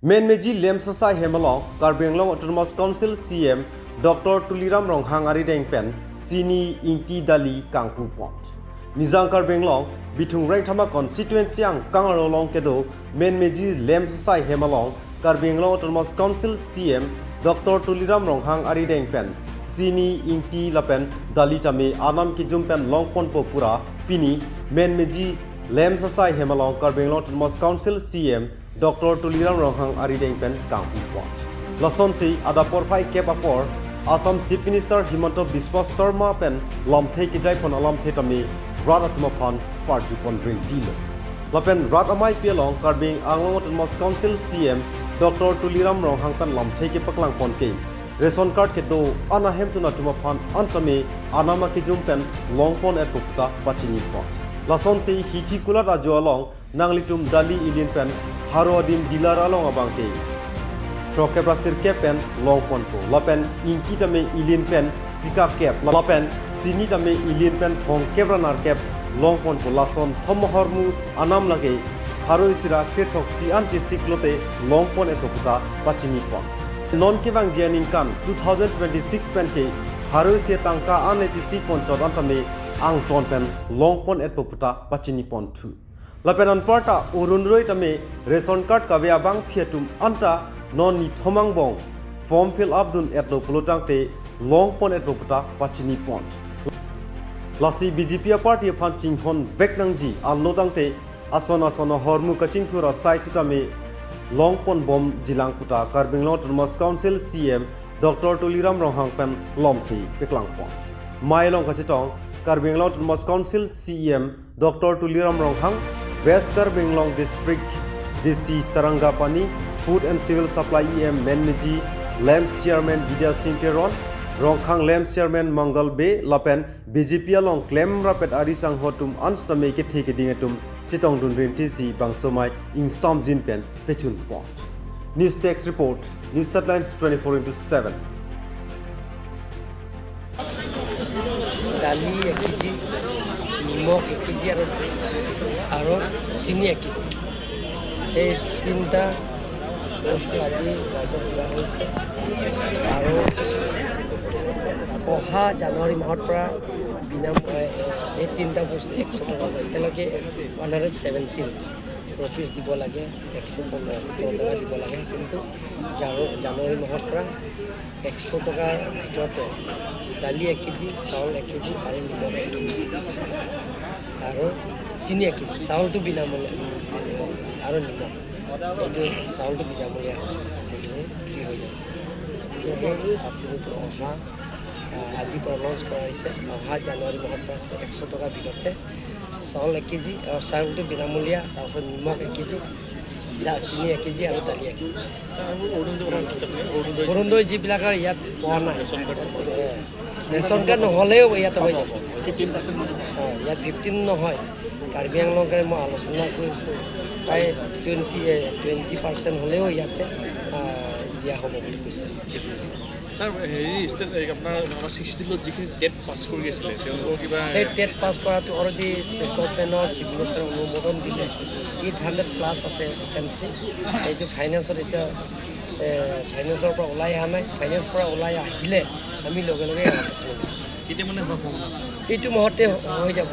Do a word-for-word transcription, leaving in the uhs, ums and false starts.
Menmeji Lemsasai hem along Karbi Anglong Autonomous Council C M Doctor Tuliram Ronghang arideng pen chini, ingti, dali kangpu pon. Nijang Karbi Anglong Bithung Rengthama constituency angkang arlo along kedo Menmeji Lemsasai hem along Karbi Anglong Autonomous Council C M Doctor Tuliram Ronghang arideng pen chini, ingti lapen dali tame anam kejum pen longponpo pura pini Menmeji Lemsasai hem along Karbi Anglong Autonomous Council C M Doctor Tuliram Ronghang arideng pen kangpu pon. Lasonsi adap porphai kep apor Assam Chief Minister Himanta Biswa Sarma pen lamthe kejai pon alamthe tame rat atum aphan parju pon rinti lo. Lapen rat amaipi along Karbi Anglong Autonomous Council C M Doctor Tuliram Ronghang pen lamthe kepaklang pon ke ration card kedo an ahemtun atum aphan an tame anam akejum pen longpon-etpo puta pachini pon. Lasonsi hithi kulat ajo along nanglitum dali ilin pen haro adim dealer along abang ke throkkep ra sirkep pen longponpo. Lapen ingti tame ilin pen sikakep, lapen chini tame ilin pen phongkep ra nerkep longponpo. Lason thom ahormu anam lake haro isi ra kre throksi an chesik lote longpon-etpo puta pachini pon. Non kevangji aningkan two thousand twenty-six pen ke haro isi tangka an chesik pon chot an tame angton pen longpon-etpo puta pachini ponthu. Lapen anparta Orunodoi tame ration card kave abangpi atum anta non nithom angbong form fill up dun-etlo pulo tangte longpon-etpo puta pachini pon. Lasi B J P aparty aphan chinghonvek nangji anlo tangte ason ason ahormu kachingthur asai sitame longpon bomji lang puta Karbi Anglong Autonomous Council C M Doctor Tuliram Ronghang pen lamthe paklang pon. Mai along kachetong Karbi Anglong Autonomous Council C M Doctor Tuliram Ronghang, West Karbi Anglong District D C Saranga Pani, Food and Civil Supply E M Menmeji Lemsasai Chairman Bidya Sing Teron, Ronghang Lemsasai Chairman Mangal Bey lapen B J P along klem rapet ari sangho atum an sitame kethe keding atum chetongdun rintisi bangso amei ingsamjin pen pechun pon. News Desk Report, News Headlines twenty-four into seven. দালি এক কেজি, নিমখ এক কেজি আৰু, আৰু চেনি এক কেজি। এই তিনিটা বস্তু আজি ৰাইজক দিয়া হৈছে। আৰু অহা জানুৱাৰী মাহৰ পৰা বিনামূ-, এ, এই তিনিটা বস্তু একশ টকা হ'ব। এতিয়ালৈকে ওৱান হাণ্ড্ৰেড ছেভেণ্টিন ৰুপিজ দিব লাগে, একশ পোন্ধৰ টকা দিব লাগে, কিন্তু জানু-, জানুৱাৰী মাহৰ পৰা একশ টকাৰ ভিতৰতে দালি এক কেজি, চাউল এক কেজি আৰু নিমখ এক কেজি আৰু চেনি এক কেজি। চাউলটো বিনামূলীয়া আৰু নিমখ, এইটো চাউলটো বিনামূলীয়া, গোটেইখিনি ফ্ৰী হৈ যাব। গতিকে সেই আঁচনিটো অহা, আহ, আজিৰ পৰা লঞ্চ কৰা হৈছে। অহা জানুৱাৰী মাহৰ পৰা একশ টকাৰ ভিতৰতে চাউল এক কেজি, আহ, চাউলটো বিনামূলীয়া, তাৰপিছত নিমখ এক কেজি, দা-, চেনি এক কেজি আৰু দালি এক কেজি। ছাৰ, আৰু অৰুণোদয় কথা কৈছে আপুনি, অৰুণোদয় অৰুণোদয় যিবিলাকৰ ইয়াত পোৱা নাই, ৰেচন কাৰ্ড। এ, ৰেচন কাৰ্ড নহ'লেও ইয়াত হৈ যাব। ফিফটিন পাৰ্চেণ্ট মানে। অ, ইয়াত ফিফটিন নহয়, কাৰ্বি আংলঙৰে মই আলোচনা কৰিছোঁ, প্ৰায় টুৱেণ্টি, এ, টুৱেণ্টি পাৰ্চেণ্ট হ'লেও ইয়াতে, আ, দিয়া হ'ব বুলি কৈছে চিফ মিনিষ্টাৰে। ছাৰ, হেৰি, ষ্টেট, এই আপোনাৰ, আমাৰ ছিক্সটি ছিক্সটিত যিখিনি টেট পাছ কৰি আছিলে, তেওঁলোকৰ কিবা সেই টেট পাছ কৰাটো অলৰেডি ষ্টেট গভৰ্ণমেণ্টৰ চিফ মিনিষ্টাৰে অনুমোদন দিলে। এইট হাণ্ড্ৰেড প্লাছ আছে ভেকেঞ্চি। এইটো ফাইনেন্সত এতিয়া, এ, ফাইনেন্সৰ পৰা ওলাই অহা নাই। ফাইনেন্সৰ পৰা ওলাই আহিলে আমি লগে লগে এনাউন্সমেণ্ট দিম। কেতিয়া মানে হোৱা সম্ভাৱনা আছে? এইটো মাহতে হৈ যাব।